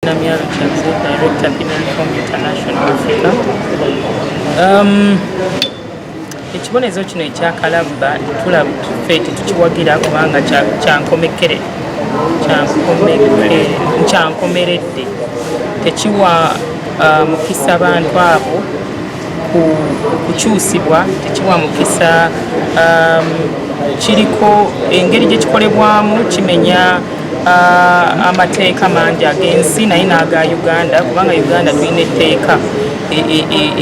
Namia Richards, Director, Penal Reform International Africa. Ekibonerezo kino ekyakalabba tulaba ffe tetukiwagira kubanga kyankomekere kyankomeredde, tekiwa mukisa bantu abo kukyusibwa, tekiwa mukisa. Kiriko engeri gye kikolebwamu, kimenya amateeka mangi ag'ensi naye n'aga Uganda, kubanga Uganda tulina etteeka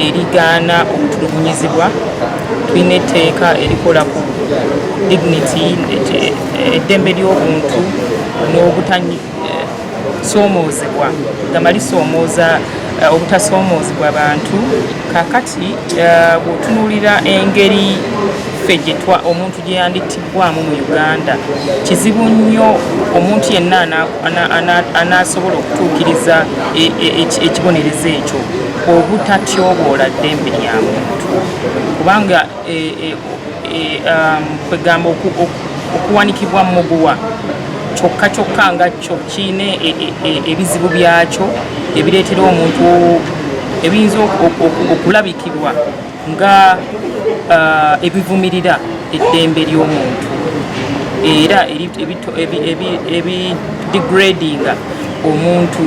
erigaana okutulugunyizibwa, tulina etteeka erikola ku dignity, eddembe ly'obuntu n'obutasoomoozebwa, gamba lisoomooza obutasoomoozebwa bantu. Kakati bw'otunuulira engeri ffe gyetwa omuntu gye yandittibwamu mu Uganda, kizibu nnyo omuntu yenna anaasobola okutuukiriza ekibonerezo ekyo obutatyoboola ddembe lya muntu, kubanga kwegamba okuwanikibwa muguwa kyokka kyokka nga kyo kiine ebizibu byakyo ebireetera omuntu ebiyinza okulabikirwa nga ebivumirira eddembe ly'omuntu era ebidegradinga omuntu.